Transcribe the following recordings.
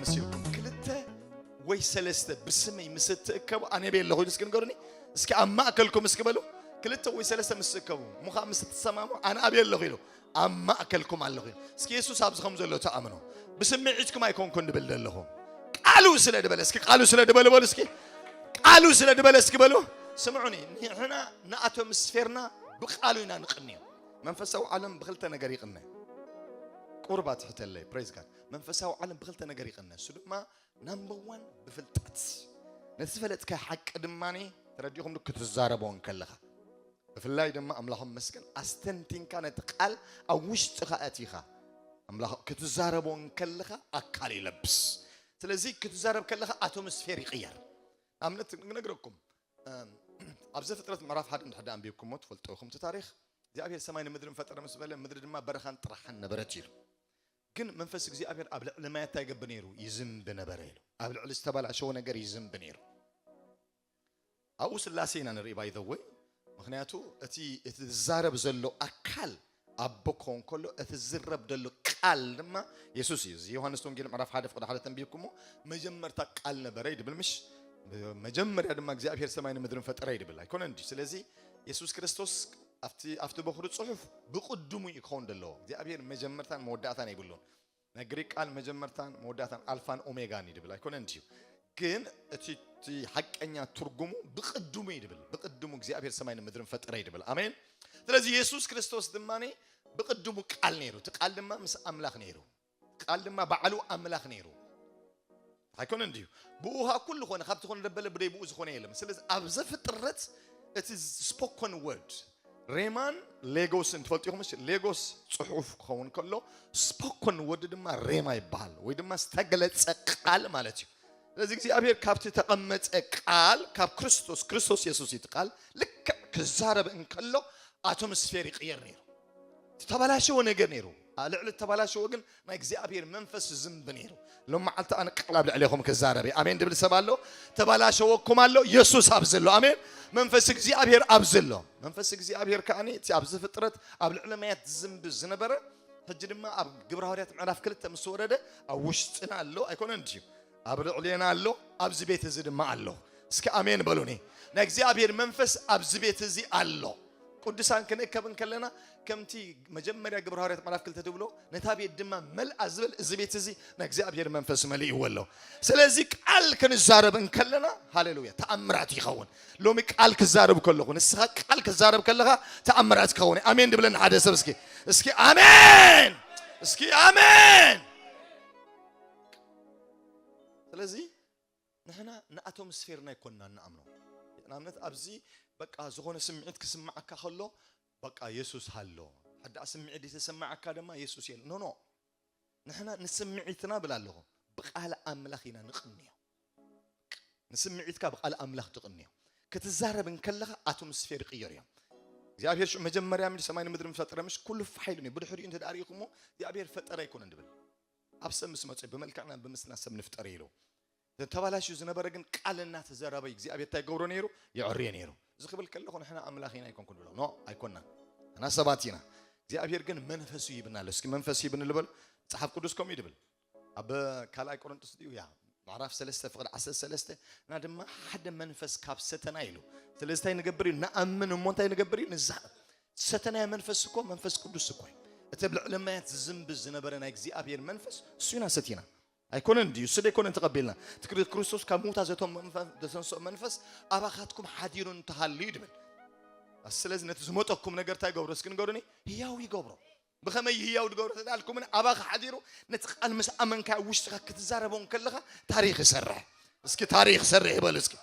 ምስልኩም ክልተ ወይ ሰለስተ ብስመይ ምስ እትእከቡ ኣነ ኣበይ ኣለኹ ኢሉ እስኪ ንገሩኒ። እስኪ ኣብ ማእከልኩም እስኪ በሉ። ክልተ ወይ ሰለስተ ምስ እትእከቡ፣ ምዃ ምስ እትሰማሙ ኣነ ኣበይ ኣለኹ ኢሉ ኣብ ማእከልኩም ኣለኹ ኢሉ። እስኪ የሱስ ኣብዚ ከም ዘሎ ተኣምኖ። ብስምዒትኩም ኣይኮንኩን ድብል ዘለኹ። ቃሉ ስለ ድበለ እስኪ፣ ቃሉ ስለ ድበለ በሉ እስኪ። ቃሉ ስለ ድበለ እስኪ በሉ። ስምዑኒ፣ ንሕና ንኣቶምስፌርና ብቃሉ ኢና ንቕንዮ። መንፈሳዊ ዓለም ብክልተ ነገር ይቕነ። ቁርባ ትሕተለይ፣ praise God። መንፈሳዊ ዓለም ብክልተ ነገር ይቕነ። እሱ ድማ ናምበር ዋን ብፍልጠት። ነቲ ዝፈለጥካዮ ሓቂ ድማ ተረዲኹም ክትዛረቦ እንከለኻ። ብፍላይ ድማ ኣምላኾም መስገን ኣስተንቲንካ ነቲ ቃል ኣብ ውሽጥኻ ኣቲኻ ኣምላኽ ክትዛረቦ እንከለኻ ኣካል ይለብስ። ስለዚ ክትዛረብ ከለኻ ኣቶምስፌር ይቕየር። ንኣብነት ክነግረኩም፣ እም፣ ኣብ ዘፍጥረት ምዕራፍ ሓደ እንድሕር ደኣ ኣንቢብኩሞ ትፈልጡ ኢኹም እቲ ታሪኽ። እግዚኣብሔር ሰማይን ምድርን ፈጠረ ምስ በለ፣ ምድሪ ድማ በረኻን ጥራሓን ነበረት ኢሉ። ግን መንፈስ እግዚኣብሔር ኣብ ልዕሊ ማያት እንታይ ይገብር ነይሩ? ይዝንብ ነበረ ኢሉ። ኣብ ልዕሊ ዝተበላሸወ ነገር ይዝንብ ነይሩ። ኣብኡ ስላሴ ኢና ንርኢ፣ by the way። ምኽንያቱ እቲ፣ እቲ ዝዛረብ ዘሎ ኣካል ኣቦ ክኸውን ከሎ፣ እቲ ዝረብ ዘሎ ቃል ድማ የሱስ እዩ። እዚ ዮሃንስ ወንጌል ምዕራፍ ሓደ ፍቕዲ ሓደ ተንቢብኩሞ፣ መጀመርታ ቃል ነበረ ይድብል ምሽ? መጀመርያ ድማ እግዚኣብሔር ሰማይን ምድርን ፈጠረ ይድብል። ኣይኮነን ድዩ? ስለዚ የሱስ ክርስቶስ ኣብቲ፣ ኣብቲ በኹሪ ጽሑፍ ብቕድሙ እዩ ክኸውን ዘለዎ። እግዚኣብሔር መጀመርታን መወዳእታን የብሉን። ናይ ግሪክ ቃል መጀመርታን መወዳእታን ኣልፋን ኦሜጋን እዩ ድብል። ኣይኮነን ድዩ? ግን እቲ፣ እቲ ሓቀኛ ትርጉሙ ብቕድሙ እዩ ድብል። ብቕድሙ እግዚኣብሔር ሰማይን ምድርን ፈጠረ እዩ ድብል። ኣሜን። ስለዚ የሱስ ክርስቶስ ድማ ብቕድሙ ቃል ነይሩ። እቲ ቃል ድማ ምስ ኣምላኽ ነይሩ። ቃል ድማ ባዕሉ ኣምላኽ ነይሩ። ኣይኮነን ድዩ? ብኡ ኸኣ ኩሉ ኾነ፣ ካብቲ ኾነ ደበለ፣ ብደይ ብኡ ዝኾነ የለን። ስለዚ ኣብ ዘፍጥረት እቲ ስፖኮን ወርድ፣ ሬማን ሌጎስን ትፈልጡ ኢኹም። እሺ፣ ሌጎስ ጽሑፍ ክኸውን ከሎ፣ ስፖኮን ወርድ ድማ ሬማ ይበሃል፣ ወይ ድማ ዝተገለጸ ቃል ማለት እዩ። ስለዚ እግዚኣብሔር ካብቲ ተቐመጠ ቃል፣ ካብ ክርስቶስ፣ ክርስቶስ የሱስ እዩ እቲ ቃል፣ ልክዕ ክዛረብ እንከሎ ኣቶምስፌር ይቕየር ነይሩ። ዝተበላሸወ ነገር ነይሩ። ኣብ ልዕሊ ዝተበላሸወ ግን ናይ እግዚኣብሔር መንፈስ ዝዝንብ ነይሩ። ሎም መዓልቲ ኣነ ቃል ኣብ ልዕሌኹም ክዛረብ እየ። ኣሜን ድብል ሰብ ኣሎ? ተበላሸወኩም ኣሎ? የሱስ ኣብዚ ኣሎ። ኣሜን። መንፈስ እግዚኣብሔር ኣብዚ ኣሎ። መንፈስ እግዚኣብሔር ከኣ እቲ ኣብዚ ፍጥረት ኣብ ልዕሊ ማያት ዝዝንብ ዝነበረ፣ ሕጂ ድማ ኣብ ግብረ ሃዋርያት ምዕራፍ ክልተ ምስ ወረደ ኣብ ውሽጥና ኣሎ። ኣይኮነን ድዩ? ኣብ ልዕሌና ኣሎ። ኣብዚ ቤት እዚ ድማ ኣሎ። እስኪ ኣሜን በሉኒ። ናይ እግዚኣብሔር መንፈስ ኣብዚ ቤት እዚ ኣሎ። ቅዱሳን ክንእከብ እንከለና፣ ከምቲ መጀመርያ ግብረ ሃዋርያት ምዕራፍ ክልተ ትብሎ፣ ነታ ቤት ድማ መልኣ ዝብል፣ እዚ ቤት እዚ ናይ እግዚኣብሔር መንፈስ መሊእዎ ኣሎ። ስለዚ ቃል ክንዛረብ እንከለና፣ ሃሌሉያ፣ ተኣምራት ይኸውን። ሎሚ ቃል ክዛረብ ከለኹ፣ ንስኻ ቃል ክዛረብ ከለኻ ተኣምራት ክኸውን። ኣሜን ድብለኒ ሓደ ሰብ እስኪ። እስኪ ኣሜን። እስኪ ኣሜን። ስለዚ ንሕና ንኣቶምስፌርና ኣይኮንና ንኣምኖ። ንኣብነት ኣብዚ በቃ ዝኾነ ስምዒት ክስምዓካ ከሎ በቃ የሱስ ሃሎ። ሓዳ ስምዒት ዝተሰማዓካ ድማ የሱስ የለ። ኖ፣ ኖ። ንሕና ንስምዒትና ብል ኣለኹ፣ ብቃል ኣምላኽ ኢና ንቕንዮ። ንስምዒትካ ብቃል ኣምላኽ ትቕንዮ። ክትዛረብ እንከለኻ ኣቶምስፌር ይቕየር እዮም። እግዚኣብሔር ሽዑ መጀመርያ ምሽ ሰማይን ምድርን ፈጠረ ምሽ? ኩሉ ፋሕ ኢሉ ነይሩ። ብድሕሪኡ እንተ ደኣ ርኢኹሞ እግዚኣብሔር ፈጠረ ኣይኮነን ድብል። ኣብ ሰብ ምስ መጹ ብመልክዕና ብምስልና ሰብ ንፍጠር ኢሉ። ተባላሽዩ ዝነበረ ግን ቃል እናተዘረበ እግዚኣብሔር እንታይ ይገብሮ ነይሩ? የዕርዮ ነይሩ። እዚ ክብል ከለኹ ንሕና ኣምላኽ ኢና ኣይኮንኩን ድብሎ። ኖ፣ ኣይኮንና። ንሕና ሰባት ኢና። እግዚኣብሔር ግን መንፈሱ ይብና ኣሎ። እስኪ መንፈስ ይብን ልበል። መጽሓፍ ቅዱስ ከምኡ እዩ ድብል። ኣብ ካልኣይ ቆሮንቶስ ድዩ? ያ፣ ምዕራፍ ሰለስተ ፍቕዲ ዓሰርተ ሰለስተ፣ እና ድማ ሓደ መንፈስ ካብ ሰተና ኢሉ። ስለዚ እንታይ ንገብር እዩ? ንኣምን እሞ እንታይ ንገብር እዩ? ንዛ ሰተናይ መንፈስ እኮ መንፈስ ቅዱስ እኮ እዩ። እቲ ኣብ ልዕሊ ማያት ዝዝንብ ዝነበረ ናይ እግዚኣብሔር መንፈስ እሱ ኢና ሰቲና። ኣይኮነን ድዩ? እሱ ዶ ኣይኮነን ተቐቢልና? እቲ ክሪ-፣ ክርስቶስ ካብ ምዉታት ዘቶም መንፈ-፣ ዘተንስኦ መንፈስ ኣባኻትኩም ሓዲሩ እንተሃልዩ ድብል። ስለዚ ነቲ ዝመጠኩም ነገር እንታይ ይገብሮ? እስኪ ንገሩኒ። ህያው ይገብሮ። ብኸመይ ህያው ድገብሮ ተዳልኩምን? ኣባኻ ሓዲሩ ነቲ ቃል ምስ ኣመንካ ውሽጥኻ ክትዛረቦ እንከለኻ ታሪኽ ይሰርሕ። እስኪ ታሪኽ ይሰርሕ ይበሉ እስኪ።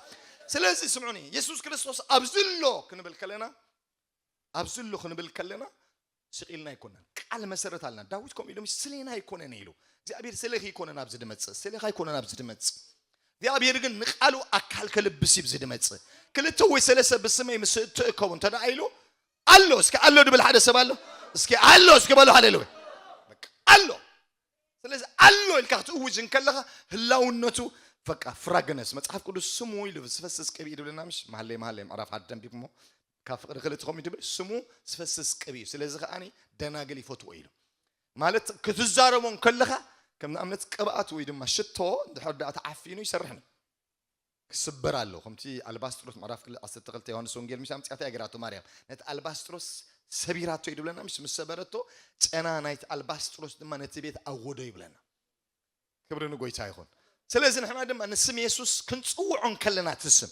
ስለዚ ስምዑኒ፣ የሱስ ክርስቶስ ኣብዚ ኣሎ ክንብል ከለና፣ ኣብዚ ኣሎ ክንብል ከለና ስቕ ኢልና ኣይኮነን። ቃል መሰረት ኣለና። ዳዊት ከምኡ ኢሉ፣ "ስሌና ኣይኮነን" ኢሉ። እግዚኣብሔር ስሌኺ ኣይኮነን ኣብዚ ድመጽእ፣ ስሌኻ ኣይኮነን ኣብዚ ድመጽእ። እግዚኣብሔር ግን ንቃሉ ኣካል ከልብስ እዩ ኣብዚ ድመጽእ። "ክልተ ወይ ሰለስተ ብስመይ ምስ እትእከቡ" እንተ ደኣ ኢሉ፣ ኣሎ። እስኪ ኣሎ ድብል ሓደ ሰብ ኣሎ። እስኪ ኣሎ እስኪ በሉ ሃሌሉያ። በቃ ኣሎ። ስለዚ ኣሎ ኢልካ ክትእውጅ እንከለኻ ህላውነቱ በቃ ፍራግነስ። መጽሓፍ ቅዱስ ስሙ ኢሉ ዝፈስስ ቅብኢ ድብለና ምሽ? መሃለይ መሃለይ ምዕራፍ ሓደ ተንቢብኩሞ ካብ ፍቕሪ ክልተ ከምኡ ድብል ስሙ ዝፈስስ ቅብኢ እዩ። ስለዚ ከኣኒ ደናግል ይፈትዎ ኢሉ። ማለት ክትዛረቦ እንከለኻ ከም ንኣብነት ቅብኣት ወይ ድማ ሽቶ እንድሕር ደኣ ተዓፊኑ ይሰርሕን ክስበር ኣሎ። ከምቲ ኣልባስጥሮስ ምዕራፍ ክል-፣ ዓሰርተ ክልተ ዮሃንስ ወንጌል ምሽ ኣምጽኣታ እያ ገይራቶ ማርያም። ነቲ ኣልባስጥሮስ ሰቢራቶ እዩ ድብለና፣ ምሽ ምስ ሰበረቶ ጨና ናይቲ ኣልባስጥሮስ ድማ ነቲ ቤት ኣወዶ ይብለና። ክብሪ ንጎይታ ይኹን። ስለዚ ንሕና ድማ ንስም የሱስ ክንጽውዖ እንከለና እቲ ስም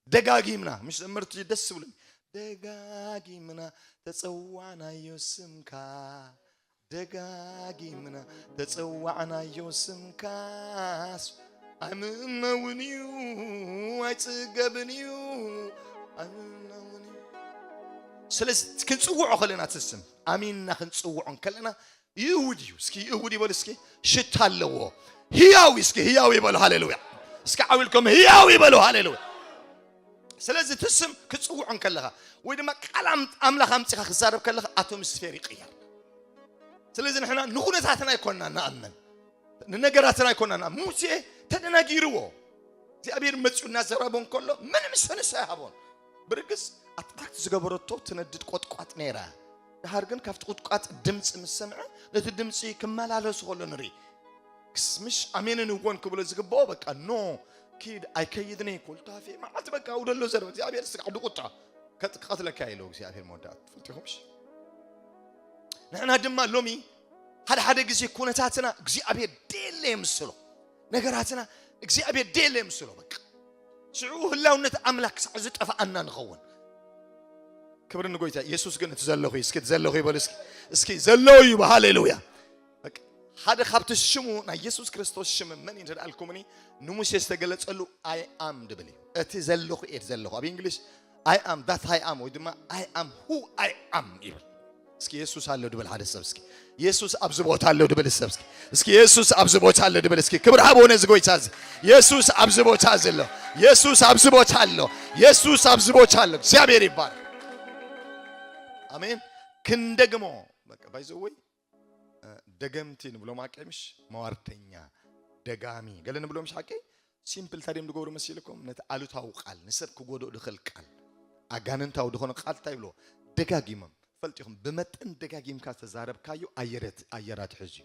ደጋጊምና፣ ምሽ ዘመርቲ ደስ ዝብሉኒ፣ ደጋጊምና ተጸዋዕናዮ ስምካ፣ ደጋጊምና ተጸዋዕናዮ ስምካስ ኣይምነውን እዩ፣ ኣይጽገብን እዩ፣ ኣይምነውን እዩ። ስለዚ ክንጽውዖ ከለና እቲ ስም ኣሚንና ክንጽውዖ እንከለና ይእውድ እዩ። እስኪ ይእውድ ይበሉ እስኪ። ሽታ ኣለዎ። ህያው እዩ። እስኪ ህያው ይበሉ። ሃሌሉያ። እስኪ ዓው ኢልኩም ህያው ይበሉ። ሃሌሉያ። ስለዚ እቲ ስም ክጽውዖ እንከለኻ ወይ ድማ ቃል ኣም-፣ ኣምላኽ ኣምጺኻ ክዛረብ ከለኻ ኣቶምስፌር ይቕየር። ስለዚ ንሕና ንኹነታትና ኣይኮንና ንኣምን፣ ንነገራትና ኣይኮንና ንኣምን። ሙሴ ተደናጊርዎ። እግዚኣብሔር መጺኡ እናዘረቦ እንከሎ ምንም ሰንስ ኣይሃቦን። ብርግጽ ኣትራክት ዝገበረቶ ትነድድ ቆጥቋጥ ነይራ። ድሓር ግን ካብቲ ቁጥቋጥ ድምፂ ምስ ሰምዐ ነቲ ድምፂ ክመላለሱ ከሎ ንርኢ። ክስ-፣ ምሽ ኣሜንን እዎን ክብሎ ዝግብኦ በቃ ኖ ኪድ ኣይከይድን እየ ኮልታፌ መዓልቲ በቃ ውደሎ ዘረብ እግዚኣብሔር ስጋዕ ብቁጣ ከጥ-፣ ክቐትለካ ኢሎ እግዚኣብሔር መወዳእታ ትፈልጡ ኢኹም። ምሽ ንሕና ድማ ሎሚ ሓደ ሓደ ግዜ ኩነታትና እግዚኣብሔር ደየለ የምስሎ፣ ነገራትና እግዚኣብሔር ደየለ የምስሎ። በቃ ሽዑ ህላውነት ኣምላኽ ክሳዕ ዝጠፍኣና ንኸውን። ክብሪ ንጎይታ። ኢየሱስ ግን እቲ ዘለኹ እዩ። እስኪ እቲ ዘለኹ ይበሉ እስኪ። እስኪ ዘለዉ እዩ። ሃሌሉያ። በቃ ሓደ ካብቲ ሽሙ ናይ ኢየሱስ ክርስቶስ ሽም መን እዩ እንተደኣልኩምኒ ንሙሴ ዝተገለጸሉ ኣይ ኣም ድብል እዩ። እቲ ዘለኹ እየ እቲ ዘለኹ። ኣብ እንግሊሽ ኣይ ኣም ዳት ኣይ ኣም ወይ ድማ ኣይ ኣም ሁ ኣይ ኣም ይብል። እስኪ ኢየሱስ ኣሎ ድብል ሓደ ሰብ እስኪ። ኢየሱስ ኣብዚ ቦታ ኣሎ ድብል ሰብ እስኪ። እስኪ ኢየሱስ ኣብዚ ቦታ ኣሎ ድብል እስኪ። ክብሪ ሃቦ ነዚ ጎይታ እዚ። ኢየሱስ ኣብዚ ቦታ እዚ ኣሎ። ኢየሱስ ኣብዚ ቦታ ኣሎ። ኢየሱስ ኣብዚ ቦታ ኣሎ። እግዚኣብሔር ይባረክ። ኣሜን። ክንደግሞ በቃ ባይዘወይ ደገምቲ ንብሎም ኣቀምሽ መዋርተኛ ደጋሚ ገለ ንብሎም ሻቂ ሲምፕል ታዲም ዝገብሩ መሲልኩም ነቲ ኣሉታዊ ቃል ንሰብ ክጎድኦ ድኽእል ቃል ኣጋንንታዊ ዝኾነ ቃል እንታይ ይብሎ ደጋጊሞም ፈልጢኹም ብመጠን ደጋጊምካ ዝተዛረብካዮ ኣየረት ኣየራት ሕዚ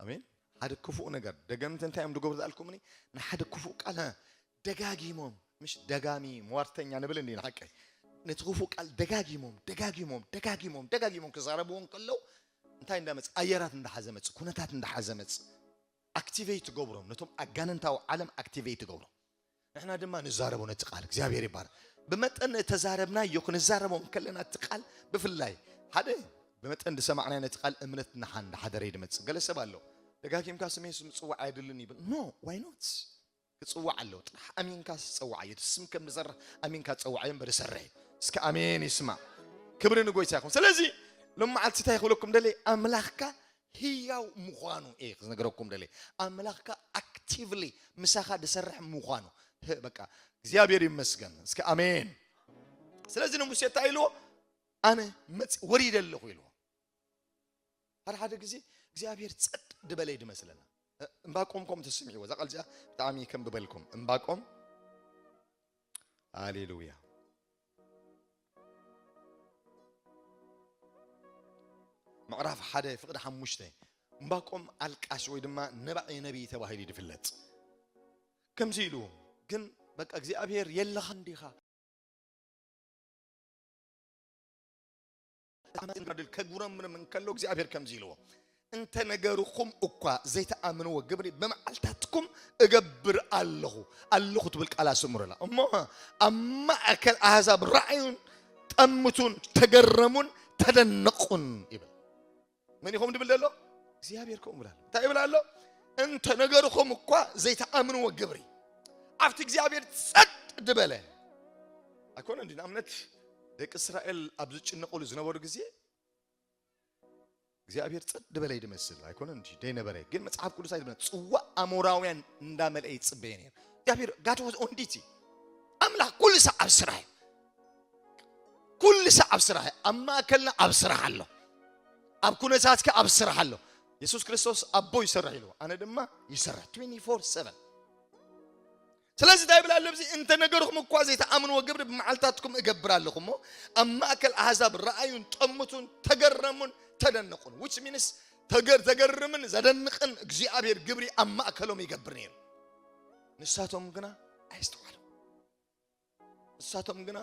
ኣሜን። ሓደ ክፉእ ነገር ደገምቲ እንታይ እዮም ዝገብሩ ዝኣልኩምኒ ንሓደ ክፉእ ቃል ሀ፣ ደጋጊሞም ምሽ ደጋሚ ሟርተኛ ንብል እንዲ ንሓቀ ነቲ ክፉእ ቃል ደጋጊሞም ደጋጊሞም ደጋጊሞም ደጋጊሞም ክዛረብዎ እንከለዉ እንታይ እንዳመጽ ኣየራት እንዳሓዘ መጽ ኩነታት እንዳሓዘ መጽ ኣክቲቬት ትገብሮም ነቶም ኣጋንንታዊ ዓለም ኣክቲቬት ትገብሮም። ንሕና ድማ ንዛረቦ ነቲ ቃል እግዚኣብሔር ይባረክ። ብመጠን እተዛረብናዮ ክንዛረቦ እንከለና እቲ ቃል ብፍላይ ሓደ ብመጠን ዝሰማዕናዮ ነቲ ቃል እምነትና ሓ እንዳሓደረ እዩ ዝመጽእ። ገለ ሰብ ኣሎ ደጋጊምካ ስም የሱስ ምጽዋዕ ኣየድልን ይብል። ኖ ዋይ ኖት ክጽዋዕ ኣለዎ። ጥራሕ ኣሚንካ ዝጸዋዓዮ እቲ ስም ከም ዝሰርሕ ኣሚንካ ጸዋዓዮ እምበር ዝሰርሕ እዩ። እስከ ኣሜን ይስማዕ። ክብሪ ንጎይታ ይኹን። ስለዚ ሎም መዓልቲ እንታይ ክብለኩም ደለይ ኣምላኽካ ህያው ምዃኑ እየ ክነገረኩም ደለየ። ኣምላኽካ ኣክቲቭሊ ምሳኻ ዝሰርሕ ምዃኑ ህ- በቃ እግዚኣብሔር ይመስገን። እስከ ኣሜን። ስለዚ ንሙሴ እንታይ ኢልዎ? ኣነ መፅ ወሪደ ኣለኹ ኢልዎ። ሓደ ሓደ ግዜ እግዚኣብሔር ፀጥ ድበለ ድመስለና። እ- እምባቆም ከም ትስምዕዎ እዛ ቃል እዚኣ ብጣዕሚ ከም ብበልኩም እምባቆም ሃሌሉያ ምዕራፍ ሓደ ፍቕዲ ሓሙሽተ እምባቆም ኣልቃሽ ወይ ድማ ነባዒ ነቢይ ተባሂሉ እዩ ዝፍለጥ። ከምዚ ኢሉ ግን በቃ እግዚኣብሔር የለኻ እንዲኻ ከጉረምርም እንከሎ እግዚኣብሔር ከምዚ ኢልዎ እንተ ነገርኹም እኳ ዘይተኣምንዎ ግብሪ ብመዓልታትኩም እገብር ኣለኹ ኣለኹ ትብል ቃል ኣስምሩላ እሞ ኣብ ማእከል ኣህዛብ ረኣዩን ጠምቱን ተገረሙን ተደነቁን ይብል። መን ይኹም ድብል ዘሎ እግዚኣብሔር ከምኡ ብላ እንታይ ይብል ኣሎ? እንተ ነገርኹም እኳ ዘይተኣምንዎ ግብሪ ኣብቲ እግዚኣብሔር ጸጥ ድበለ ኣይኮነ እንዲ ንኣብነት ደቂ እስራኤል ኣብ ዝጭነቁሉ ዝነበሩ ግዜ እግዚኣብሔር ጸጥ ድበለ ይድመስል ኣይኮነ እንዲ ደይነበረ ግን መጽሓፍ ቅዱስ ኣይትብለ ጽዋ ኣሞራውያን እንዳመልአ ይጽበየ ነይሩ። እግዚኣብሔር ጋድ ወዝ ኦን ዲቲ ኣምላኽ ኩሉ ሳዕ ኣብ ስራሕ እዩ። ኩሉ ሳዕ ኣብ ስራሕ እዩ። ኣብ ማእከልና ኣብ ስራሕ ኣሎ። ኣብ ኩነታትካ ኣብ ስራሕ ኣሎ። የሱስ ክርስቶስ ኣቦ ይሰርሕ ኢሉ ኣነ ድማ ይሰርሕ ትዌንቲ ፎር ሰቨን። ስለዚ እንታይ ይብል ኣሎ እዚ እንተ ነገርኩም እኳ ዘይተኣምንዎ ግብሪ ብመዓልታትኩም እገብር ኣለኹ እሞ ኣብ ማእከል ኣህዛብ ረኣዩን ጠምቱን ተገረሙን ተደነቁን which means ተገር-፣ ዘገርምን ዘደንቕን እግዚኣብሔር ግብሪ ኣብ ማእከሎም ይገብር ነይሩ። ንሳቶም ግና ኣየስተውዓሉ። ንሳቶም ግና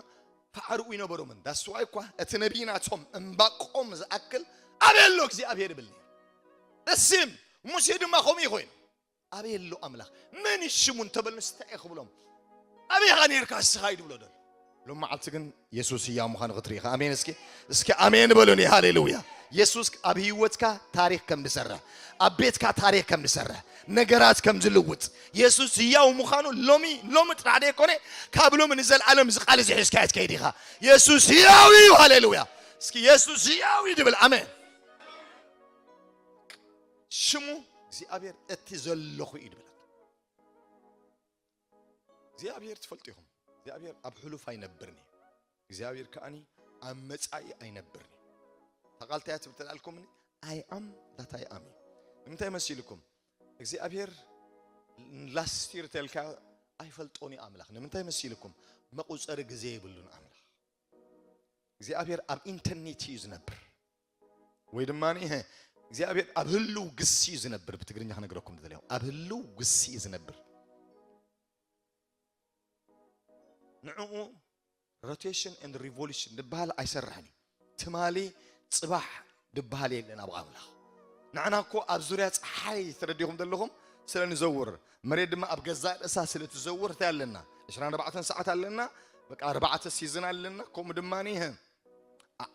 ፋዕርኡ ይነበሮምን። ዳስዋይ እኳ እቲ ነቢይ ናቶም እምባቆም ዝኣክል ኣበይ ኣሎ እግዚኣብሔር ይብል ነይሩ። ደስም ሙሴ ድማ ከምኡ ይኮይኑ ኣበይ ኣሎ ኣምላኽ? መን እዩ ሽሙ እንተበልንስ እንታይ እየ ክብሎም? ኣበይ ኢኻ ነይርካ እስኻ እዩ ድብሎ ደሎ። ሎም መዓልቲ ግን የሱስ ህያው ምዃኑ ክትርኢ ኢኻ። ኣሜን። እስኪ እስኪ ኣሜን በሉኒ። ሃሌሉያ። የሱስ ኣብ ህይወትካ ታሪኽ ከም ዝሰርሕ፣ ኣብ ቤትካ ታሪኽ ከም ዝሰርሕ፣ ነገራት ከም ዝልውጥ የሱስ ህያው ምዃኑ ሎሚ ሎሚ ጥራሕ ዘይኮነ ካብ ሎሚ ንዘለኣለም እዚ ቃል እዚ ሒዝካዮ ትከይድ ኢኻ። የሱስ ህያው እዩ። ሃሌሉያ። እስኪ የሱስ ህያው እዩ ድብል። ኣሜን። ሽሙ እግዚኣብሔር እቲ ዘለኹ እዩ ድብል። እግዚኣብሔር ትፈልጡ ኢኹም። እግዚኣብሔር ኣብ ሕሉፍ ኣይነብርን እዩ። እግዚኣብሔር ከኣኒ ኣብ መጻኢ ኣይነብርን እዩ። ተቓልታያ ትብል ተላልኩምኒ፣ I am that I am እዩ። ንምንታይ መሲልኩም? እግዚኣብሔር ላስት ይር ተልካ ኣይፈልጦን እዩ ኣምላኽ። ንምንታይ መሲልኩም? መቑጸሪ ግዜ የብሉን ኣምላኽ። እግዚኣብሔር ኣብ ኢንተርኔት እዩ ዝነብር። ወይ ድማ እግዚኣብሔር ኣብ ህልው ግሲ እዩ ዝነብር። ብትግርኛ ክነግረኩም ዝደልዮ ኣብ ህልው ግሲ እዩ ዝነብር። ንዕኡ ሮቴሽን ኤንድ ሪቮሉሽን ዝበሃል ኣይሰርሕን እዩ። ትማሊ ጽባሕ ዝበሃል የለን ኣብ ኣምላኽ። ንዓና እኮ ኣብ ዙርያ ጸሓይ ተረዲኹም ዘለኹም ስለ ንዘውር፣ መሬት ድማ ኣብ ገዛእ ርእሳ ስለ ትዘውር እንታይ ኣለና? ዕስራን ኣርባዕተን ሰዓት ኣለና፣ በቃ ኣርባዕተ ሲዝን ኣለና። ከምኡ ድማ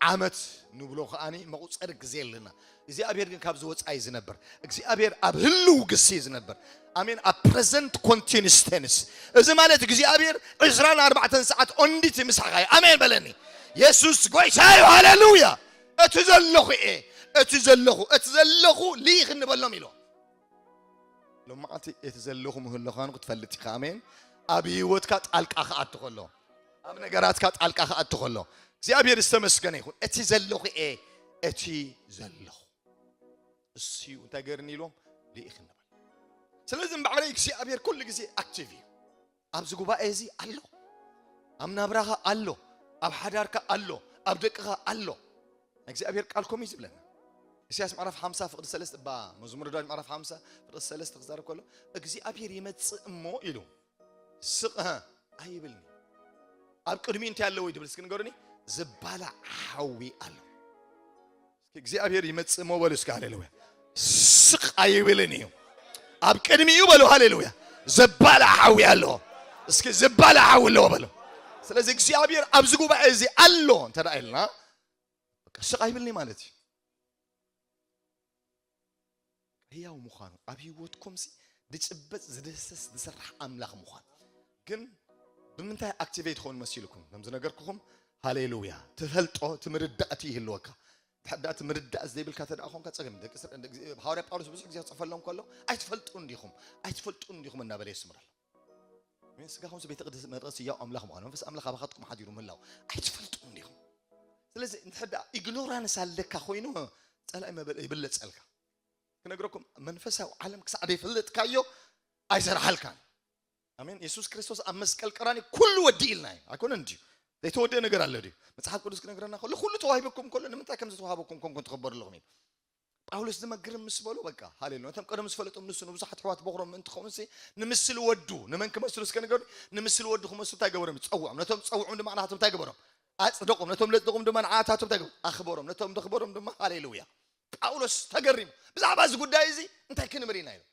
ዓመት ንብሎ ከኣኒ መቑጸሪ ግዜ ኣለና። እግዚኣብሔር ግን ካብዚ ወጻኢ ዝነብር እግዚኣብሔር ኣብ ህልው ግሲ እዩ ዝነብር። ኣሜን። ኣብ ፕረዘንት ኮንቲኒስ ቴንስ። እዚ ማለት እግዚኣብሔር ዕስራን ኣርባዕተን ሰዓት ኦንዲቲ ምሳኻ እዩ። ኣሜን በለኒ። የሱስ ጎይታ እዩ። ሃሌሉያ። እቲ ዘለኹ እየ፣ እቲ ዘለኹ እቲ ዘለኹ ልኢኽ እንበሎም ኢሎ። ሎማዓንቲ እቲ ዘለኹ ምህልኻኑ ክትፈልጥ ኢኻ። ኣሜን። ኣብ ህይወትካ ጣልቃ ክኣቱ ከሎ፣ ኣብ ነገራትካ ጣልቃ ክኣቱ ከሎ እግዚኣብሔር ዝተመስገነ ይኹን። እቲ ዘለኹ እየ፣ እቲ ዘለኹ እሱ እንታይ ገርኒ ኢሎም ልኢኽ እንበል። ስለዚ እምበዕረይ እግዚኣብሔር ኩሉ ግዜ ኣክቲቭ እዩ። ኣብዚ ጉባኤ እዚ ኣሎ፣ ኣብ ናብራኻ ኣሎ፣ ኣብ ሓዳርካ ኣሎ፣ ኣብ ደቅኻ ኣሎ። እግዚኣብሔር ቃል ከምኡ እዩ ዝብለና። ኢሳያስ ምዕራፍ ሓምሳ ፍቕዲ ሰለስተ እባ፣ መዝሙር ዳዊት ምዕራፍ ሓምሳ ፍቕዲ ሰለስተ ክዛረብ ከሎ እግዚኣብሔር ይመጽእ እሞ ኢሉ ስቕ ኣይብልኒ። ኣብ ቅድሚኡ እንታይ ኣለዎ ይድብል እስኪ ንገሩኒ። ዝባላዕ ሓዊ ኣሎ። እስኪ እግዚኣብሔር ይመጽእ እሞ በሉ እስኪ ሃሌሉያ። ስቕ ኣይብልን እዩ። ኣብ ቅድሚኡ በሉ ሃሌሉያ። ዘባላዕ ሓዊ ኣለዎ። እስኪ ዘባላዕ ሓዊ ኣለዎ በሉ። ስለዚ እግዚኣብሔር ኣብዚ ጉባኤ እዚ ኣሎ እንተ ደኣ ኢልና በቃ ስቕ ኣይብልኒ ማለት እዩ። ህያው ምዃኑ ኣብ ህይወትኩምሲ ዝጭበጥ ዝድህሰስ ዝሰርሕ ኣምላኽ ምዃን ግን ብምንታይ ኣክቲቬት ይኸውን መሲልኩም? ከም ዝነገርኩኹም ሃሌሉያ ትፈልጦ እቲ ምርዳእቲ ይህልወካ። እንድሕር ደኣ እቲ ምርዳእ ዘይብልካ እንተ ደኣ ኾንካ ጸገም። ደቂ እስራኤል፣ ደቂ፣ ሃዋርያ ጳውሎስ ብዙሕ ግዜ ክጽሕፈሎም ከሎ ኣይትፈልጡን ዲኹም? ኣይትፈልጡን ዲኹም እናበለ የስምር ኣሎ። ኣሜን። ስጋኹምሲ ቤተ ቅድስ መቅደስ ህያው ኣምላኽ ምዃኑ መንፈስ ኣምላኽ ኣባኻትኩም ሓዲሩ ምህላው ኣይትፈልጡን ዲኹም? ስለዚ እንድሕር ደኣ ኢግኖራንስ ኣለካ ኮይኑ ጸላኢ መበል ይብለጸልካ። ክነግረኩም መንፈሳዊ ዓለም ክሳዕ ዘይፈለጥካዮ ኣይሰርሓልካን። ኣሜን። የሱስ ክርስቶስ ኣብ መስቀል ቀራኒ ኩሉ ወዲእልና እዩ። ኣይኮነን ድዩ? ዘይተወደአ ነገር ኣሎ ድዩ? መጽሓፍ ቅዱስ ክነግረና ከሎ ኩሉ ተዋሂበኩም ከሎ ንምንታይ ከም ዝተዋሃበኩም ኮንኩም ትኸበሩ ኣለኹም ኢሉ። ጳውሎስ ድማ ግርም ምስ በሉ በቃ ሃሌሉያ። ነቶም ቀደም ዝፈለጦም ንሱ ንብዙሓት ኣሕዋት በኹሮም ምእንቲ ክኸውን ሲ ንምስሊ ወዱ ንመን ክመስሉ እስከ ንገሩ። ንምስሊ ወዱ ክመስሉ እንታይ ገበሮም? ጸውዖም። ነቶም ጸውዖም ድማ ንዓቶም እንታይ ገበሮም? ኣጽደቆም። ነቶም ለጽደቆም ድማ ንዓታቶም እንታይ ገበሮም? ኣኽበሮም። ነቶም ዘኽበሮም ድማ ሃሌሉያ። ጳውሎስ ተገሪሙ ብዛዕባ እዚ ጉዳይ እዚ እንታይ ክንብል ኢና ኢሉ።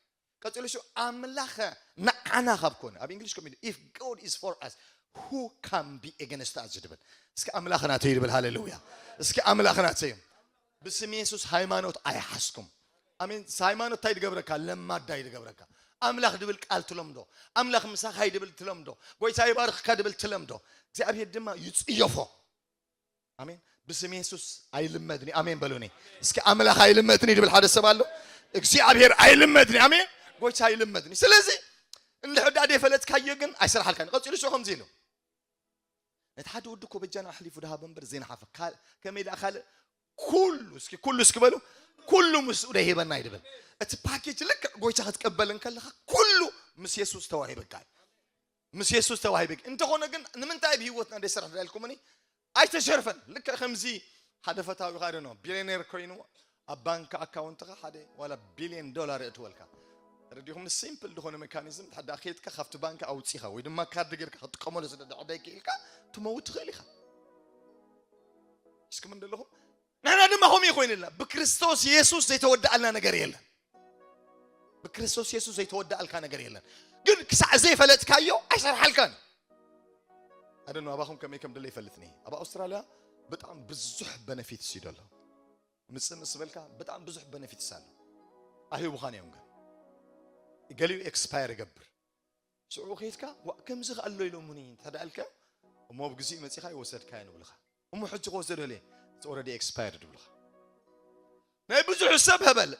ቀጺሉ ሹ ኣምላኸ ንዓና ካብ ኮነ ኣብ እንግሊሽ ኮሚዲ if God is for us who can be against us ዝድብል። እስኪ ኣምላኽ ናተይ ይድብል። ሃሌሉያ። እስኪ ኣምላኽ ናተይ። ብስም የሱስ ሃይማኖት ኣይሓዝኩም። ኣሜን። ሃይማኖት እንታይ ድገብረካ? ለማዳ እዩ ድገብረካ። ኣምላኽ ድብል ቃል ትለምዶ፣ ኣምላኽ ምሳኻ እዩ ድብል ትለምዶ፣ ጎይታ ይባርኽካ ድብል ትለምዶ፣ እግዚኣብሔር ድማ ይጽየፎ። ኣሜን። ብስም የሱስ ኣይልመድኒ። ኣሜን በሉኒ እስኪ። ኣምላኽ ኣይልመድኒ ድብል ሓደ ሰብ ኣሎ? እግዚኣብሔር ኣይልመድኒ። ኣሜን። ጎይታ ኣይልመድኒ። ስለዚ እንድሕር ደኣ ደይፈለጥካዮ ግን ኣይሰርሓልካን። ቀጺሉ ሹ ከምዚ ኢሉ ነቲ ሓደ ወዲ እኮ በጃና ኣሕሊፉ ድሃበ እምበር ዘይነሓፈ። ካል-፣ ከመይ ደኣ ካልእ ኩሉ፣ እስኪ ኩሉ እስኪ በሉ፣ ኩሉ ምስኡ ደይሂበና እዩ ድብል። እቲ ፓኬጅ ልክዕ ጎይታ ክትቀበል እንከለኻ ኩሉ ምስ የሱስ ተዋሂበካ እዩ። ምስ የሱስ ተዋሂበካ። እንተኾነ ግን ንምንታይ ኣብ ህይወትና ደይሰርሕ ኢልኩምኒ? ኣይተሸርፈን። ልክዕ ከምዚ ሓደ ፈታዊ ኻደ ነው ቢልዮኔር ኮይኑ ኣብ ባንክ ኣካውንትኻ ሓደ ዋላ ቢልዮን ዶላር የእትወልካ። ተረዲኹም? ሲምፕል ዝኾነ ሜካኒዝም፣ ሓደ ኬድካ ካብቲ ባንክ ኣውፂኻ ወይ ድማ ካርድ ጌርካ ክትጥቀመሉ ስለ ድሕር ደይክኢልካ፣ ትመውት ትኽእል ኢኻ። እስኩም እንደለኹም ንሕና ድማ ከምኡ ኮይንልና። ብክርስቶስ የሱስ ዘይተወደኣልና ነገር የለን። ብክርስቶስ የሱስ ዘይተወደኣልካ ነገር የለን። ግን ክሳዕ ዘይፈለጥካዮ ኣይሰርሓልካን። ኣደኑ ኣባኹም ከመይ ከም ድለ ይፈልጥኒ። ኣብ ኣውስትራልያ ብጣዕሚ ብዙሕ በነፊትስ እዩ ደሎ። ምጽእ ምስ በልካ ብጣዕሚ ብዙሕ በነፊትስ ኣሎ። ኣይህቡኻን እዮም። ግን ገሊኡ ኤክስፓየር ይገብር። ሽዑ ከይድካ፣ "ዋ፣ ከምዚ ከ ኣሎ ኢሎሙኒ?" እንተ ደኣ ኢልካ፣ እሞ ኣብ ግዜኡ መጺኻ ኣይወሰድካዮን ይብሉኻ። እሞ ሕጂ ክወስዶ ደልየ፣ "It's already expired" ይብሉኻ። ናይ ብዙሕ ሰብ ህበል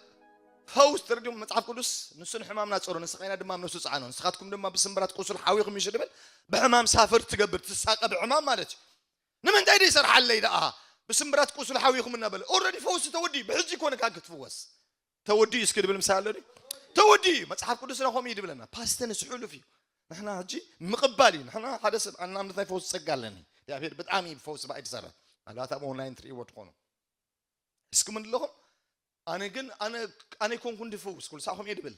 ፈውስ ትርድም መጽሓፍ ቅዱስ፣ "ንሱ ንሕማምና ጸሮ፣ ንስቃይና ድማ ኣብ ነፍሱ ጸዓኖ፣ ንስኻትኩም ድማ ብስምብራት ቁሱል ሓዊኹም ይሽድብል፣ ብሕማም ሳፈር ትገብር፣ ትሳቀ ብሕማም" ማለት እዩ። ንምንታይ ደይ ሰርሓለይ ደኣ? ብስምብራት ቁሱል ሓዊኹም እናበለ። ኦልሬዲ ፈውሲ ተወዲ፣ ብሕጂ ኮነ ካን ክትፍወስ። ተወዲ እዩ እስኪ ድብል ምሳሌ ኣሎ ድዩ? ተወዲ እዩ። መጽሓፍ ቅዱስና ከምኡ እዩ ድብለና። ፓስት ቴንስ ሕሉፍ እዩ። ንሕና ሕጂ ምቕባል እዩ። ንሕና ሓደ ሰብ ኣናምነት ናይ ፈውሲ ጸጋ ኣለኒ። እግዚኣብሔር ብጣዕሚ እዩ ብፈውሲ ባይ ዝሰርሕ። ምናልባት ኣብ ኦንላይን ትርእይዎ ትኾኑ። እስኪ ምን ኣለኹም? ኣነ ግን፣ ኣነ፣ ኣነ ኣይኮንኩን ድፍውስ፣ ኩሉ ሳኹም እየ ድብል።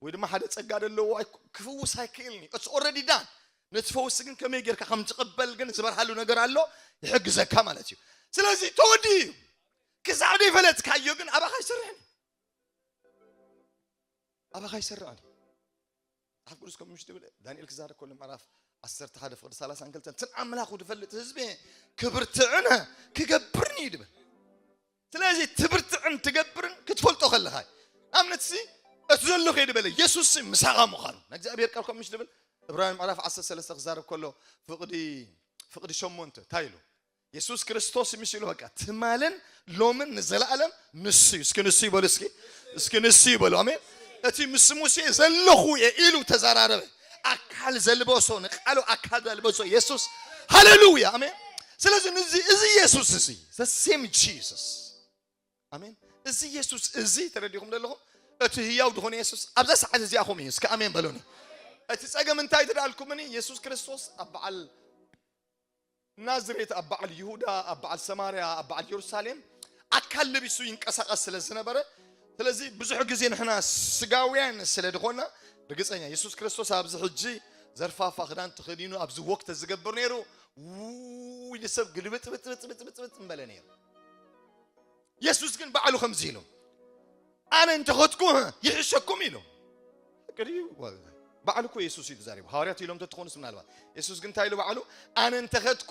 ወይ ድማ ሓደ ጸጋ ደለዎ ኣይ-፣ ክፍውስ ኣይክእልን እዩ። It's already done። ነቲ ፈውሲ ግን ከመይ ጌርካ ከም ትቕበል ግን ዝበርሃሉ ነገር ኣሎ፣ ይሕግዘካ ማለት እዩ። ስለዚ ተወዲ እዩ። ክሳዕ ዘይፈለጥካዮ ግን ኣባኻ ኣይሰርሕን እዩ። ኣባኻ ኣይሰርሕን እዩ። መጽሓፍ ቅዱስ ከም ምሽ ትብል፣ ዳንኤል ክዛረብ ከሎ ምዕራፍ ዓሰርተ ሓደ ፍቕዲ ሰላሳን ክልተን፣ "እቲ ኣምላኹ ዝፈልጥ ህዝቢ ክብርትዕን ክገብርን እዩ" ድብል። ስለዚ ትብርትዕን ትገብርን ክትፈልጦ ከለኻ፣ ኣብነት ሲ፣ "እቲ ዘሎ ከይዲ በለ፣ የሱስ ሲ ምሳኻ ምዃኑ" ንእግዚኣብሔር ቃል ከም ምሽ ትብል፣ ዕብራውያን ምዕራፍ ዓሰርተ ሰለስተ ክዛረብ ከሎ፣ ፍቕዲ፣ ፍቕዲ ሸሞንተ እንታይ ኢሉ? የሱስ ክርስቶስ ምስ ኢሉ፣ በቃ፣ ትማልን ሎምን ንዘለኣለም ንሱ እዩ። እስኪ ንሱ ይበሉ፣ እስኪ፣ እስኪ ንሱ ይበሉ። ኣሜን። እቲ ምስ ሙሴ ዘለኹ እየ ኢሉ ተዘራረበ። ኣካል ዘልበሶ፣ ንቃሉ ኣካል ዘልበሶ የሱስ። ሃሌሉያ፣ ኣሜን። ስለዚ ንዚ፣ እዚ የሱስ እዚ፣ the same Jesus። ኣሜን። እዚ የሱስ እዚ ተረዲኹም ዘለኹም፣ እቲ ህያው ዝኾነ የሱስ ኣብዛ ሰዓት እዚኣኹም እዩ። እስኪ ኣሜን በሉኒ። እቲ ጸገም እንታይ ትደኣልኩምኒ? የሱስ ክርስቶስ ኣብ በዓል ናዝሬት፣ ኣብ በዓል ይሁዳ፣ ኣብ በዓል ሰማርያ፣ ኣብ በዓል የሩሳሌም ኣካል ለቢሱ ይንቀሳቐስ ስለ ዝነበረ፣ ስለዚ ብዙሕ ግዜ ንሕና ስጋውያን ስለ ዝኾና፣ ርግጸኛ የሱስ ክርስቶስ ኣብዚ ሕጂ ዘርፋፋ ክዳን ተኸዲኑ ኣብዚ ወክ ተዝገብር ነይሩ፣ ውይ፣ ንሰብ ግልብጥብጥብጥብጥብጥ ምበለ ነይሩ። የሱስ ግን ባዕሉ ከምዚ ኢሉ፣ "ኣነ እንተኸድኩ ይሕሸኩም" ኢሉ። ቅድዩ ባዕሉ እኮ የሱስ እዩ ተዛሪቡ። ሃዋርያት ኢሎም ተትኾኑስ ምናልባት። የሱስ ግን እንታይ ኢሉ ባዕሉ? "ኣነ እንተኸድኩ